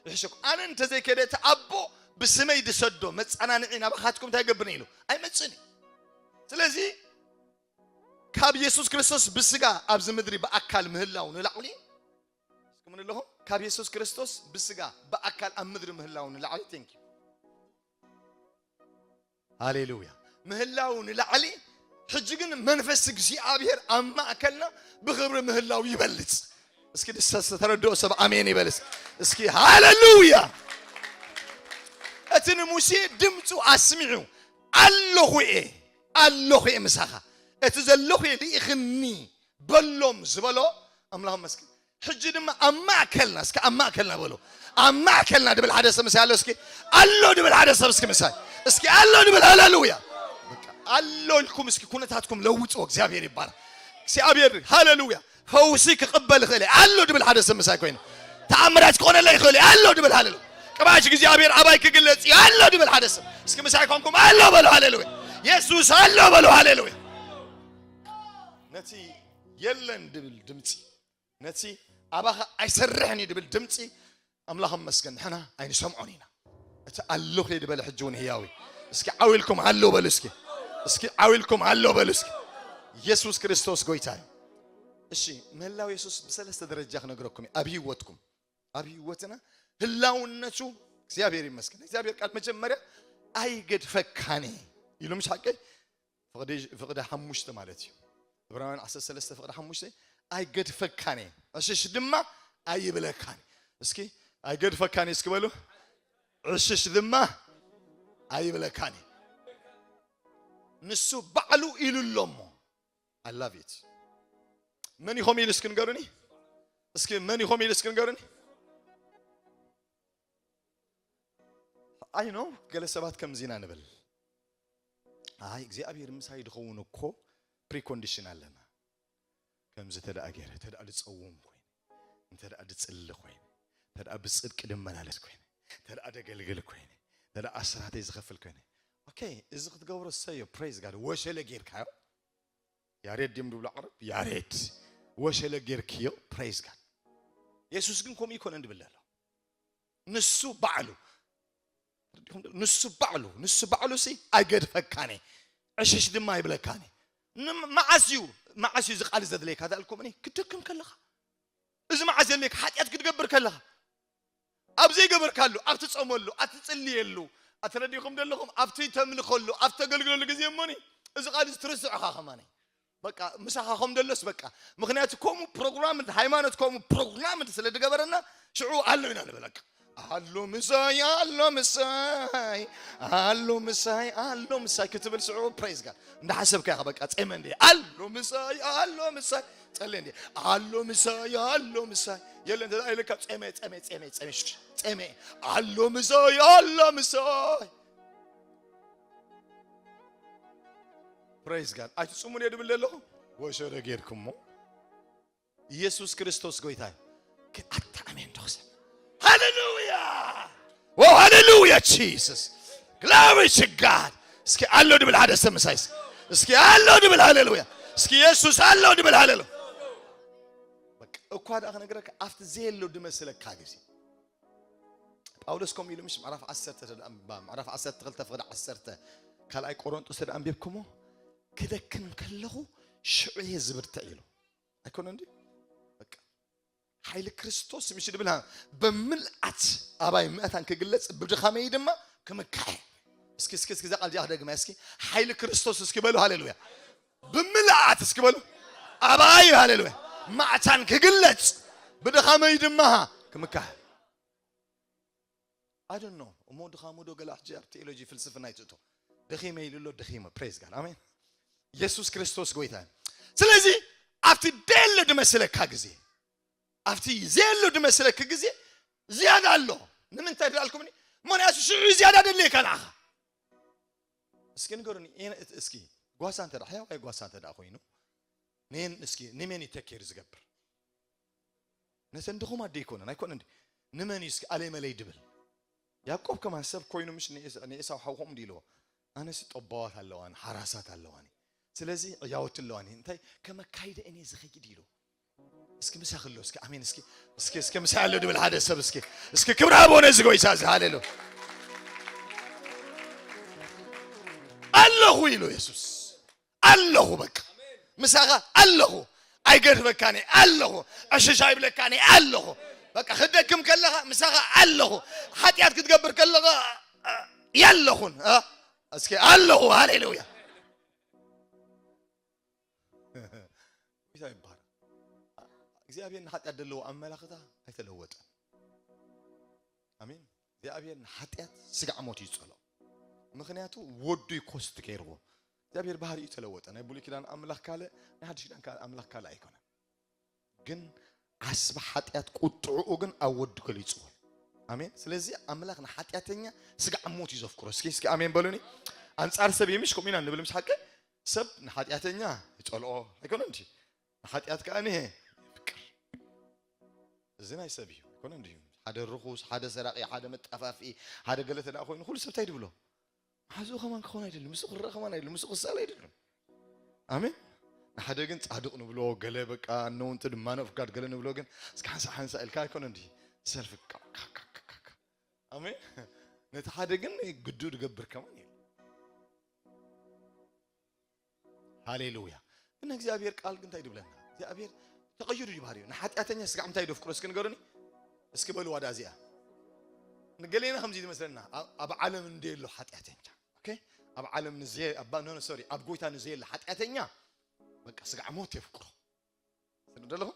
ይሕሸኩም። ኣነ እንተዘይከደ እቲ ኣቦ ብስመይ ድሰዶ መጸናንዒ ናባኻትኩም እንታይ ይገብርን እዩ?" ኢሉ። ኣይመጽእን እዩ። ስለዚ ካብ የሱስ ክርስቶስ ብስጋ ኣብዚ ምድሪ ብኣካል ምህላው ንላዕሊ፣ እስኪ ምን ኣለኹም? ካብ የሱስ ክርስቶስ ብስጋ ብኣካል ኣብ ምድሪ ምህላው ንላዕሊ፣ ቴንክ ዩ። ሃሌሉያ። ምህላው ንላዕሊ፣ ሕጂ ግን መንፈስ እግዚኣብሔር ኣብ ማእከልና ብኽብሪ ምህላው ይበልጽ። እስኪ ደስ ዝተረድኦ ሰብ ኣሜን ይበልስ። እስኪ ሃሌሉያ። እቲ ንሙሴ ድምፁ ኣስሚዑ፣ "ኣለኹ እየ፣ ኣለኹ እየ ምሳኻ፣ እቲ ዘለኹ እየ ልኢኽኒ በሎም" ዝበሎ ኣምላኽ መስኪን። ሕጂ ድማ ኣብ ማእከልና፣ እስኪ ኣብ ማእከልና በሎ። ኣብ ማእከልና ድብል ሓደ ሰብ ምሳይ ኣሎ። እስኪ ኣሎ ድብል ሓደ ሰብ እስኪ ምሳይ። እስኪ ኣሎ ድብል ሃሌሉያ። በቃ ኣሎ ኢልኩም እስኪ ኩነታትኩም ለውጡ። እግዚኣብሔር ይባረክ። እግዚኣብሔር ሃሌሉያ። ፈውሲ ክቕበል ይኽእል እየ። ኣሎ ድብል ሓደ ሰብ ምሳይ ኮይኑ። ተኣምራት ክኾነለይ ይኽእል እየ። ኣሎ ድብል ሃሌሉያ። ቅባሽ እግዚኣብሔር ኣባይ ክግለጽ እዩ። ኣሎ ድብል ሓደ ሰብ። እስኪ ምሳይ ኮንኩም ኣሎ በሉ ሃሌሉያ። የሱስ ኣሎ በሉ ሃሌሉያ። ነቲ የለን ድብል ድምፂ፣ ነቲ ኣባኻ ኣይሰርሕን እዩ ድብል ድምፂ ኣምላኽ መስገን ንሕና ኣይንሰምዖን ኢና። እቲ ኣለኹ እየ ድበለ ሕጂ እውን ህያው እዩ። እስኪ ዓው ኢልኩም ኣሎ በሉ እስኪ። እስኪ ዓው ኢልኩም ኣሎ በሉ እስኪ። ኢየሱስ ክርስቶስ ጎይታ እዩ። እሺ፣ ምህላው የሱስ ብሰለስተ ደረጃ ክነግረኩም እየ። ኣብ ህይወትኩም፣ ኣብ ህይወትና ህላውነቱ እግዚኣብሔር ይመስገን። እግዚኣብሔር ቃል መጀመርያ ኣይገድፈካን እየ ኢሉ፣ ምስ ሓቀይ ፍቕዲ፣ ፍቕዲ ሓሙሽተ ማለት እዩ። ዕብራውያን ዓሰርተ ሰለስተ ፍቕዲ ሓሙሽተ፣ "ኣይገድፈካን እየ፣ ዕሽሽ ድማ ኣይብለካን እየ።" እስኪ፣ "ኣይገድፈካን እየ" እስኪ በሉ፣ "ዕሽሽ ድማ ኣይብለካን እየ።" ንሱ ባዕሉ ኢሉ ኣሎ እሞ። I love it። መን ኢኹም ኢሉ እስኪ ንገሩኒ? እስኪ መን ኢኹም ኢሉ እስኪ ንገሩኒ? ኣይ ኖ፣ ገለ ሰባት ከምዚ ኢና ንብል። ኣይ እግዚኣብሔር ምሳይ ድኸውን እኮ ፕሪኮንዲሽን ኣለና። ከምዚ ተደኣ ገይረ፣ ተደኣ ድጸውም ኮይነ፣ እንተ ደኣ ድጽሊ ኮይነ፣ እንተ ደኣ ብጽድቂ ድመላለስ ኮይነ፣ እንተ ደኣ ደገልግል ኮይነ፣ እንተ ደኣ ኣስራተይ ዝኸፍል ኮይነ፣ ኦኬ፣ እዚ ክትገብሮ እሰዮ፣ ፕሬዝ ጋድ። ወሸለ ጌርካዮ። ያሬድ ድም ድብሎ ዓረብ? ያሬድ። ወሸለ ጌርክዮ፣ ፕሬዝ ጋድ። የሱስ ግን ከምኡ ይኮነን ድብል ኣሎ። ንሱ ባዕሉ፣ ንሱ ባዕሉ፣ ንሱ ባዕሉ ሲ ኣይገድፈካን እየ፣ ዕሽሽ ድማ ኣይብለካን እየ። ንም-፣ መዓስ እዩ፣ መዓስ እዩ እዚ ቃል ዘድለየካ? ዳልኩም እኔ ክትደክም ከለኻ፣ እዚ መዓስ የድለየካ? ሓጢኣት ክትገብር ከለኻ፣ ኣብ ዘይገበርካሉ፣ ኣብ ትጸመሉ፣ ኣብ ትጽልየሉ፣ ኣተረዲኹም ዘለኹም፣ ኣብቲ ተምልኸሉ፣ ኣብ ተገልግለሉ ግዜ እሞኒ፣ እዚ ቃል እዚ ትርስዑኻ ከማኒ። በቃ ምሳኻ ከም ደሎስ በቃ። ምኽንያቱ ከምኡ ፕሮግራም፣ ሃይማኖት ከምኡ ፕሮግራም ስለ ዝገበረና፣ ሽዑ ኣሎ ኢና ንብል። በቃ ኣሎ ምሳይ፣ ኣሎ ምሳይ፣ ኣሎ ምሳይ፣ ኣሎ ምሳይ ክትብል ሽዑ ፕሬዝ ጋድ። እንዳሓሰብካ ኢኻ በቃ ጸመ እንዴ። ኣሎ ምሳይ፣ ኣሎ ምሳይ፣ ጸለ እንዴ። ኣሎ ምሳይ፣ ኣሎ ምሳይ። የለ እንተ ኢለካ ጸመ፣ ጸመ፣ ጸመ፣ ጸመ፣ ሽሽ፣ ጸመ። ኣሎ ምሳይ፣ ኣሎ ምሳይ። ፕሬዝ ጋድ። ኣይትጽሙን እየ ድብል ኣለኹ። ወሸረ ጌርኩሞ። ኢየሱስ ክርስቶስ ጎይታ እዩ። ግን ኣታ ኣሜን ዶ ክሰምዕ? ሃሌሉያ! ዎ ሃሌሉያ ጂሰስ። ግሎሪ ቱ ጋድ። እስኪ ኣሎ ድብል ሓደ ሰብ ምሳይ እስኪ። እስኪ ኣሎ ድብል ሃሌሉያ። እስኪ የሱስ ኣሎ ድብል ሃሌሉያ። በቃ እኳ ደኣ ክነግረካ ኣብቲ ዘየሎ ድመስለካ ግዜ ጳውሎስ ከምኡ ኢሉ ምሽ ምዕራፍ ዓሰርተ ተደኣ ኣንብባ፣ ምዕራፍ ዓሰርተ ክልተ ፍቕዲ ዓሰርተ ካልኣይ ቆሮንጦስ ተደኣ ኣንቢብኩሞ ክደክም ከለኹ ሽዑ እየ ዝብርትዕ ኢሉ። ኣይኮነ እንዲ? በቃ ሓይሊ ክርስቶስ ምሽ ድብል ሃ-፣ በምልኣት ኣባይ መእታን ክግለጽ ብድኻመይ ድማ ክምካሕ። እስኪ፣ እስኪ፣ እስኪ እዛ ቃል እዚኣ ክደግማ እስኪ። ሓይሊ ክርስቶስ እስኪ በሉ ሃሌሉያ። ብምልኣት እስኪ በሉ ኣባይ ሃሌሉያ። ማዕታን ክግለጽ ብድኻመይ ድማ ክምካሕ። I don't know። እሞ ድኻሙ ዶ ገለ ሕጂ ኣብ ቴዎሎጂ ፍልስፍና ይትእቶ። ደኺመ ኢሉ ኣሎ፣ ደኺመ። ፕሬዝ ጋድ። ኣሜን። ኢየሱስ ክርስቶስ ጎይታ እዩ። ስለዚ ኣብቲ ደሎ ድመስለካ ግዜ፣ ኣብቲ ዘየሎ ድመስለክ ግዜ ዝያዳ ኣሎ። ንምንታይ ድኣልኩምኒ? ምኽንያቱ ሽዑ ዝያዳ ደልየካ ንዓኻ። እስኪ ንገሩኒ፣ እየ-፣ እስኪ ጓሳ እንተ ደኣ፣ ሕያዋይ ጓሳ እንተ ደኣ ኮይኑ፣ ኔን እስኪ ንመን እዩ ተኬር ዝገብር? ነተን ድኹማት ዶ ይኮነን? ኣይኮነን ድዩ? ንመን እዩ እስኪ ኣለይ መለይ ድብል? ያዕቆብ ከማን ሰብ ኮይኑ ምሽ ንኤስ-፣ ንኤሳው ሓው ከምኡ ድዩ ኢልዎ? ኣነስ ጠባዋት ኣለዋኒ፣ ሓራሳት ኣለዋኒ። ስለዚ ዕያወት ኣለዋኒ። እንታይ ከመካይደ እኔ ዝኸይድ ኢሉ። እስኪ ምሳኺ ኣሎ፣ እስኪ ኣሜን፣ እስኪ፣ እስኪ፣ እስኪ ምሳይ ኣሎ ድብል ሓደ ሰብ እስኪ፣ እስኪ ክብሪ ሃቦ ነዚ ጎይታ እዚ፣ ሃሌሉ። ኣለኹ ኢሉ የሱስ። ኣለኹ በቃ። ምሳኻ ኣለኹ። ኣይገድፈካን እየ፣ ኣለኹ። ዕሽሽ ኣይብለካን እየ፣ ኣለኹ። በቃ ክደክም ከለኻ ምሳኻ ኣለኹ። ሓጢኣት ክትገብር ከለኻ የለኹን። እ? እስኪ ኣለኹ፣ ሃሌሉያ። ጎይታ ይባረክ። እግዚኣብሔር ንሓጢኣት ዘለዎ ኣመላኽታ ኣይተለወጠን። ኣሜን። እግዚኣብሔር ንሓጢኣት ስጋዕ ሞት እዩ ዝጸልኦ። ምኽንያቱ ወዱ እዩ ኮስት ገይርዎ። እግዚኣብሔር ባህሪኡ ተለወጠ። ናይ ብሉይ ኪዳን ኣምላኽ ካልእ፣ ናይ ሓድሽ ኪዳን ካልእ ኣምላኽ ካልእ ኣይኮነን። ግን ዓስቢ ሓጢኣት ቁጥዕኡ ግን ኣብ ወዱ ገሊጽዎ። ኣሜን። ስለዚ ኣምላኽ ንሓጢኣተኛ ስጋዕ ሞት እዩ ዘፍቅሮ። እስኪ፣ እስኪ ኣሜን በሉኒ። ኣንጻር ሰብ ይምሽ ከምኡ ኢና ንብል ምስ ሓቂ። ሰብ ንሓጢኣተኛ ይጸልኦ ኣይኮነን እንጂ ንሓጢኣት ከኣ ንሄ ይፍቅር። እዚ ናይ ሰብ እዩ ኣይኮነን ድዩ? ሓደ ርኹስ፣ ሓደ ሰራቂ፣ ሓደ መጣፋፊ፣ ሓደ ገለ ተደኣ ኮይኑ ኩሉ ሰብ እንታይ ድብሎ? መሓዝኡ ከማን ክኸውን ኣይደልን፣ ምስኡ ክረአ ከማን ኣይደልን፣ ምስኡ ክሰኣል ኣይደልን። ኣሜን። ንሓደ ግን ጻድቕ ንብሎ፣ ገለ በቃ ኣነውንት ድማ ነፍጋድ ገለ ንብሎ ግን እስኪ ሓንሳእ ሓንሳእ ኢልካ ኣይኮነን ድዩ? ሰልፊ ካ-፣ ካ-፣ ካ-፣ ካ-፣ ካ-፣ ኣሜን። ነቲ ሓደ ግን ግዱ ድገብር ከማን የለን። ሃሌሉያ። ግን እግዚኣብሔር ቃል ግን እንታይ ድብለና? እግዚኣብሔር ተቐይሩ እዩ ባህሪኡ። ንሓጢኣተኛ ስጋዕ እንታይ ደፍቅሮ እስኪ ንገሩኒ? እስኪ በልዋ ዳ እዚኣ። ንገሌና ከምዚ ዝመስለና፣ ኣብ፣ ኣብ ዓለም እንደ የሎ ሓጢኣተኛ። ኦኬ? ኣብ ዓለም ንዘየ-፣ ኣብ፣ ኖ፣ ኖ፣ ሶሪ፣ ኣብ ጎይታ ንዘየለ ሓጢኣተኛ በቃ ስጋዕ ሞት የፍቅሮ። ስለ ደለኹ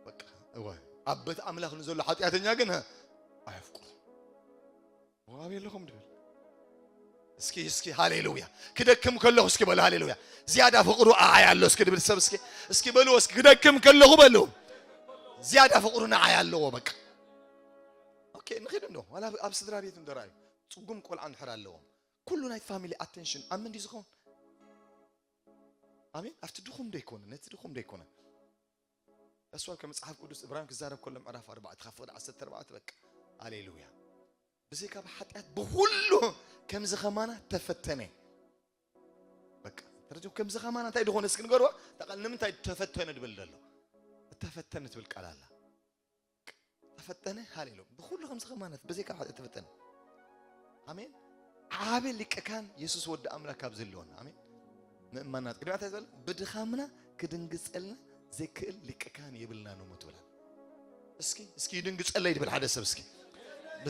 በቃ፣ እወ፣ ኣብ ቤት ኣምላኽ ንዘሎ ሓጢኣተኛ ግን፣ ሀ፣ ኣየፍቅሮ። ዋብ የለኹም ድብል። እስኪ፣ እስኪ ሃሌሉያ። ክደክም ከለኹ እስኪ በሉ ሃሌሉያ። ዝያዳ ፍቕሩ ኣዓይ ኣሎ እስኪ ድብል ሰብ እስኪ፣ እስኪ በሉ እስኪ ክደክም ከለኹ በሉ። ዝያዳ ፍቕሩ ንዓይ ኣለዎ በቃ። ኦኬ፣ ንኺድ እንዶ፣ ዋላ ኣብ ስድራ ቤት እንዶ ረኣዩ። ጽጉም ቆልዓ እንድሕር ኣለዎም። ኩሉ ናይ ፋሚሊ ኣቴንሽን ኣብ ምንዲ ዝኸውን? ኣሜን። ኣብቲ ድኹም ዶ ኣይኮነ፣ ነቲ ድኹም ዶ ኣይኮነ። እሱ ከም መጽሓፍ ቅዱስ እብራን ክዛረብ ከሎ ምዕራፍ ኣርባዕተ ካብ ፍቕዲ ዓሰርተ ኣርባዕተ በቃ። ሃሌሉያ። ብዘይካ ብሓጢኣት ብኹሉ ከምዚ ኸማና ተፈተነ። በቃ ተረዲኹም። ከምዚ ኸማና እንታይ ድኾነ እስኪ ንገርዋ። እታ ቃል ንምንታይ ተፈተነ ድብል ዘሎ? እተፈተነ ትብል ቃል ኣላ። ተፈተነ። ሃሌሉ ብኹሉ ከምዚ ኸማና ብዘይካ ብሓጢኣት ተፈተነ። ኣሜን። ዓቢ ሊቀ ካህን የሱስ ወዲ ኣምላኽ ካብ ዘለወና። ኣሜን። ምእማናት ቅድሚያ እንታይ ዝበለ? ብድኻምና ክድንግጸልና ዘይክእል ሊቀ ካህን የብልና ነው ትብላል። እስኪ እስኪ ይድንግጸለይ ድብል ሓደ ሰብ እስኪ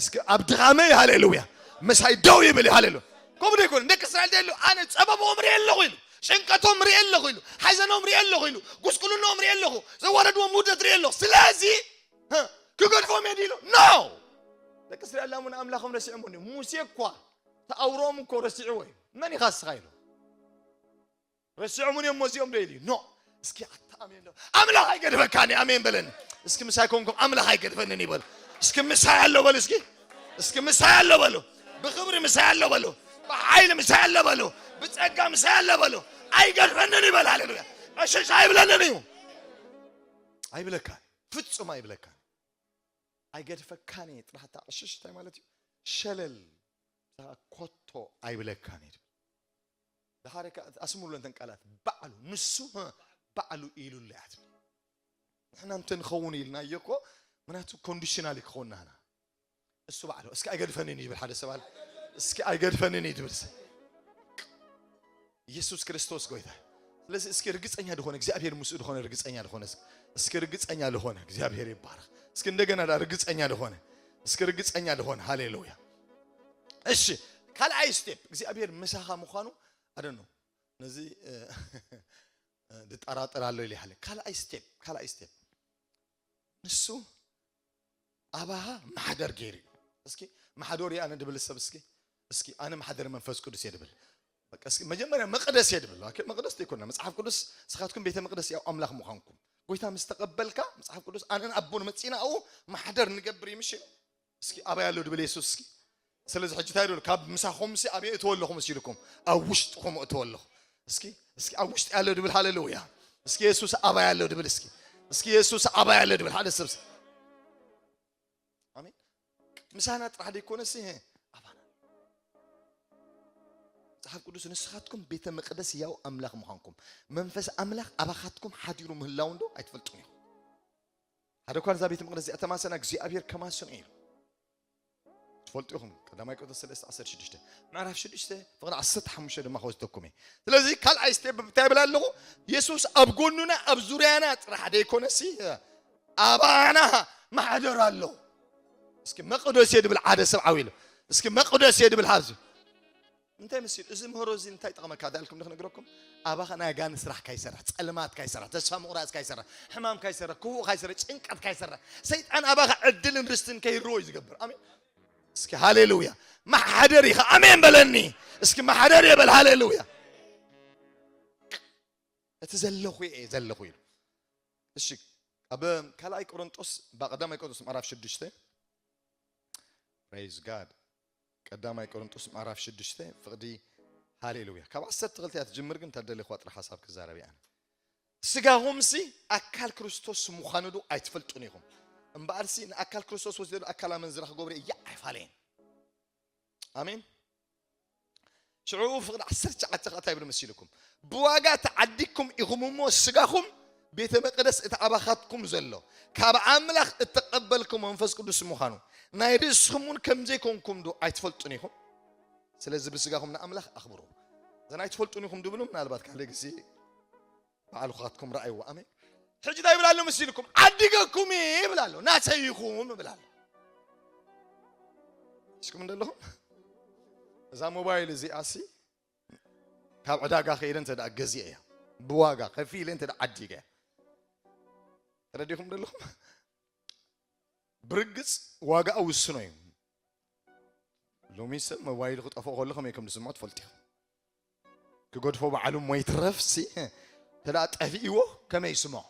እስኪ ኣብ ድኻመይ ሃሌሉያ ምሳይ ደው ይብል ሃሌሉያ። ከምኡ ዶ ይኮን? ደቂ እስራኤል ደሉ ኣነ ጸበቦም ርኢ ኣለኹ ኢሉ፣ ጭንቀቶም ርኢ ኣለኹ ኢሉ፣ ሓዘኖም ርኢ ኣለኹ ኢሉ፣ ጉስቁልኖም ርኢ ኣለኹ፣ ዘዋረድዎም ውርደት ርኢ ኣለኹ። ስለዚ ህ፣ ክገድፎም እየ ድኢሉ? ኖ። ደቂ እስራኤል ላሙን ኣምላኾም ረሲዖም እንዲ ሙሴ እኳ ተኣውሮም እኮ ረሲዕዎ እዩ። መን ኢኻ እስኻ ኢሉ ረሲዖም እዮም። እዚኦም ዶ ኢሉ? ኖ። እስኪ ኣታ ኣሜን ዶ? ኣምላኽ ኣይገድፈካን እዩ። ኣሜን በለኒ እስኪ። ምሳይ ኮንኩም ኣምላኽ ኣይገድፈንን ይበሉ እስኪ። ምሳይ ኣሎ በሉ እስኪ። እስኪ ምሳይ ኣሎ በሉ። ብኽብሪ ምሳይ ኣሎ በሉ። ብሓይሊ ምሳይ ኣሎ በሉ። ብጸጋ ምሳይ ኣሎ በሉ። ኣይገድፈንን ይበል። ሃሌሉያ። ዕሽሽ ኣይብለንን እዩ። ኣይብለካን፣ ፍጹም ኣይብለካን። ኣይገድፈካን እየ ጥራሕ። እታ ዕሽሽ እንታይ ማለት እዩ? ሸለል፣ ብዛዕባ ኮቶ ኣይብለካን እየ ድብል። ድሓር ከኣ ኣስምሩለን እተን ቃላት። ባዕሉ፣ ንሱ፣ ህ፣ ባዕሉ ኢሉለይ እያ ትብል። ንሕና እንተ ንኸውን ኢልናዮ እኮ፣ ምክንያቱ ኮንዲሽናል ክኸውን ናህና። እሱ ባዕሉ፣ እስኪ ኣይገድፈንን እዩ ይብል ሓደ ሰብ ኣለ። እስኪ ኣይገድፈንን እዩ ትብል ሰብ። ኢየሱስ ክርስቶስ ጎይታ። ስለዚ እስኪ ርግጸኛ ዝኾነ እግዚኣብሔር ምስኡ ዝኾነ ርግጸኛ ዝኾነ እስኪ፣ እስኪ ርግጸኛ ዝኾነ እግዚኣብሔር ይባረክ። እስኪ እንደገና ዳ ርግጸኛ ዝኾነ፣ እስኪ ርግጸኛ ዝኾነ። ሃሌሉያ። እሺ፣ ካልኣይ ስቴፕ እግዚኣብሔር ምሳኻ ምዃኑ ኣደኖ። ነዚ፣ እ፣ እ፣ ድጠራጠር ኣሎ ኢለ ይሓለ። ካልኣይ ስቴፕ፣ ካልኣይ ስቴፕ። ንሱ ኣባኻ ማሕደር ገይሩ እዩ። እስኪ ማሕደር እየ ኣነ ድብል ሰብ እስኪ፣ እስኪ ኣነ ማሕደር መንፈስ ቅዱስ እየ ድብል። በቃ እስኪ መጀመርያ መቅደስ እየ ድብል። ኦኬ፣ መቅደስ ዘይኮና መጽሓፍ ቅዱስ ንስኻትኩም ቤተ መቅደስ ያው ኣምላኽ ምዃንኩም። ጎይታ ምስ ተቐበልካ መጽሓፍ ቅዱስ ኣነን ኣቦን መጺና ኣብኡ ማሕደር ንገብር እዩ ምሽ። እስኪ ኣበይ ኣሎ ድብል የሱስ እስኪ። ስለዚ ሕጂ እንታይ ድብል ካብ ምሳኹም ሲ ኣበይ እተወለኹ መሲልኩም ኣብ ውሽጥኹም እተወለኹ። እስኪ እስኪ ኣብ ውሽጢ ኣሎ ድብል ሃሌሉያ። እስኪ የሱስ ኣበይ ኣሎ ድብል እስኪ። እስኪ የሱስ ኣበይ ኣሎ ድብል ሓደ ሰብ እስኪ። ኣሜን። ምሳና ጥራሕ ደይኮነሲ፣ ህ፣ ኣባና። መጽሓፍ ቅዱስ ንስኻትኩም ቤተ መቅደስ ያው ኣምላኽ ምዃንኩም፣ መንፈስ ኣምላኽ ኣባኻትኩም ሓዲሩ ምህላው እንዶ ኣይትፈልጡን ኢኹም። ሓደ እኳ ነዛ ቤተ መቅደስ እዚኣ ተማሰና እግዚኣብሔር ከማስኖ እዩ ኢሉ። ትፈልጡ ኢኹም። ቀዳማይ ቆሮንቶስ ሰለስተ ዓሰርተ ሽዱሽተ፣ ምዕራፍ ሽዱሽተ ፍቕዲ ዓሰርተ ሓሙሽተ ድማ ክወስደኩም እየ። ስለዚ ካልኣይ ስቴፕ እንታይ ይብል ኣለኹ? የሱስ ኣብ ጎኑና ኣብ ዙርያና ጥራሕ ደይኮነሲ ኣባና ማሕደር ኣሎ። እስኪ መቅደስ እየ ድብል ሓደ ሰብ ዓው ኢሉ። እስኪ መቅደስ እየ ድብል ሓዚ። እንታይ መሲሉ? እዚ ምህሮ እዚ እንታይ ይጠቕመካ? ዳልኩም ንክነግረኩም፣ ኣባኻ ናይ ኣጋንንቲ ስራሕ ካይሰርሕ፣ ጸልማት ካይሰርሕ፣ ተስፋ ምቑራጽ ካይሰርሕ፣ ሕማም ካይሰርሕ፣ ክፉእ ካይሰርሕ፣ ጭንቀት ካይሰርሕ፣ ሰይጣን ኣባኻ ዕድልን ርስትን ከይርዎ እዩ ዝገብር። ኣሜን። እስኪ ሃሌሉያ። ማሕደር ኢኻ። ኣሜን በለኒ። እስኪ ማሕደር እየ በል። ሃሌሉያ። እቲ ዘለኹ እየ ዘለኹ ኢሉ። እሺ፣ ኣብ ካልኣይ ቆሮንጦስ፣ ብ-፣ ቀዳማይ ቆሮንጦስ ምዕራፍ ሽዱሽተ፣ ፕሬዝ ጋድ። ቀዳማይ ቆሮንጦስ ምዕራፍ ሽዱሽተ ፍቕዲ፣ ሃሌሉያ። ካብ ዓሰርተ ክልተ እያ ትጅምር፣ ግን እንተ ደሊኹዋ ጥራሕ ሓሳብ ክዛረብ እየ ኣነ። ስጋኹምሲ ኣካል ክርስቶስ ምዃኑ ዶ ኣይትፈልጡን ኢኹም? እምበኣርሲ ንኣካል ክርስቶስ ወሲደ ዶ ኣካል ኣመንዝራ ክገብሮ እየ ኣይፋለየን። ኣሜን። ሽዑ ፍቕዲ ዓሰርተ ትሽዓተ ከኣ እንታይ ይብል መሲልኩም? ብዋጋ ተዓዲግኩም ኢኹም እሞ ስጋኹም ቤተ መቕደስ እቲ ኣባኻትኩም ዘሎ ካብ ኣምላኽ እተቐበልኩም መንፈስ ቅዱስ ምዃኑ ናይ ርእስኹም እውን ከም ዘይኮንኩም ዶ ኣይትፈልጡን ኢኹም? ስለዚ ብስጋኹም ንኣምላኽ ኣኽብሩ። እዘን ኣይትፈልጡን ኢኹም ድብሉ ምናልባት ካልእ ግዜ ባዕልኻትኩም ረኣይዎ። ኣሜን። ሕጂ እንታይ ይብል ኣሎ መሲልኩም? ዓዲገኩም እየ ይብል ኣሎ። ናተይ ኢኹም ይብል ኣሎ። እስኩም እንደለኹም እዛ ሞባይል እዚኣ ሲ ካብ ዕዳጋ ከይደ እንተ ደኣ ገዚአ እያ፣ ብዋጋ ከፊለ እንተ ደኣ ዓዲገ እያ። ተረዲኹም እንደለኹም? ብርግጽ ዋጋኣ ውስኖ እዩ። ሎሚ ሰብ ሞባይሉ ክጠፍኦ ከሎ ከመይ ከም ዝስምዖ ትፈልጡ ኢኹም። ክገድፎ ባዕሉ እሞ ይትረፍሲ፣ እንተ ደኣ ጠፊእዎ ከመይ ይስምዖ?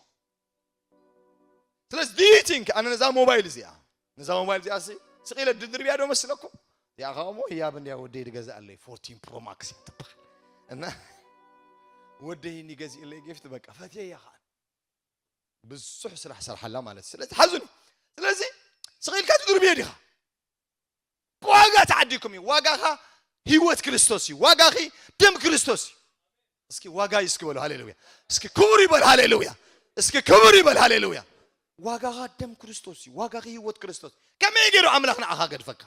ስለዚ do you think ኣነ ነዛ ሞባይል እዚኣ፣ ነዛ ሞባይል እዚኣ ሲ ስቕ ኢለ ድድርብያ ዶ መስለኩም? እዚኣ ኸኣ እሞ ህያብ እንድያ ወደይ ዝገዝኣለይ ፎርቲን ፕሮ ማክስ እያ ትበሃል። እና ወደይ ንገዚእለይ ጊፍት በቃ ፈትየያ ኸዓ ብዙሕ ስራሕ ሰርሓላ ማለት እዩ። ስለዚ ሓዙኒ ስለዚ ስቕ ኢልካ ትድርብዮ ዲኻ ብዋጋ ተዓዲኩም እዩ። ዋጋኻ ህይወት ክርስቶስ እዩ። ዋጋኺ ደም ክርስቶስ እዩ። እስኪ ዋጋ እዩ እስኪ በሉ ሃሌሉያ። እስኪ ክቡር ይበል ሃሌሉያ። እስኪ ክቡር ይበል ሃሌሉያ። ዋጋኻ ደም ክርስቶስ እዩ። ዋጋኺ ህይወት ክርስቶስ። ከመይ ገይሩ ኣምላኽ ንዓኻ ገድፈካ?